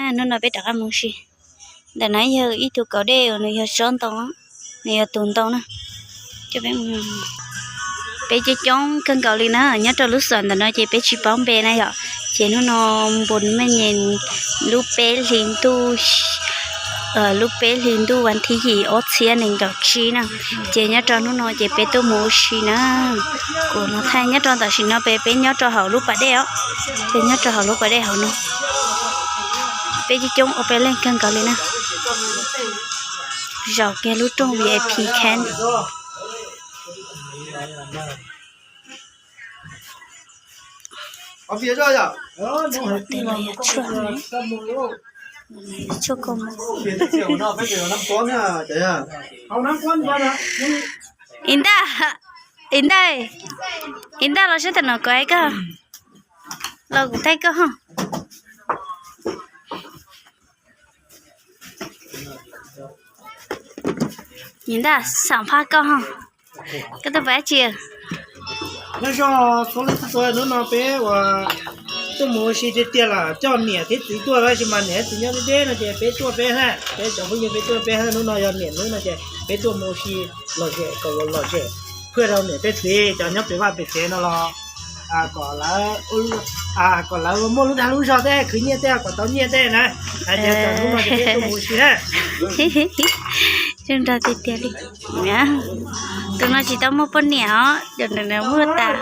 Hnub no peb rov qab mus ua si. Ntawm no yog ib tug kaum dej uas nws yog tsob ntoo, nws yog tus ntoo na. Peb coob coob kawg nkaus li na, nyob rau lub xom ntawm no ces peb tsis paub npe na yom. Ces hnub no npu mej nyem lub peb hli ntuj, lub peb hli ntuj vas thib yim ob txhiab nees nkaum tsib na. Ces nyob rau hnub no ces peb tuaj mus ua si na. Kuv no thaij nyob rau tam sim no peb, peb nyob rau hauv lub pas dej os. Peb nyob rau hauv lub pas dej hauv no. Peb coob coob ua peb leej kawg nkaus li na. Zaum kiag lub rooj V I P camp. Tshuaj ko, i ntaj, i ntaj, i ntaj los saib tam no kuv hais koj, los kuv thaij koj ho. Ntaj xam phaj koj ho, koj tuaj pab tsi? Nyob zoo txhua leej txhua tus, hnub no peb uas tuaj mus ua si tiag tiag los coj niam thiab txiv tuaj, tab sis mas niam thiab txiv nyob deb deb no ces peb tuaj peb hab, peb cov phooj ywg peb tuaj peb hab. Hnub no yog niam hnub no ces peb tuaj mus ua si lom zem kom lom zem, phuaj rau niam thiab txiv cov nyob pem vaj pem tsev no los kom lawv, kom lawv muaj lub dag lub zog tej, khwv nyiaj tej kom tau nyiaj tej na. Hais tias hnub no ces peb tuaj mus ua si na. Zoo nraug tiag tiag li. Tus no tsis tau muaj poj niam os, cov ntawm no muaj tas.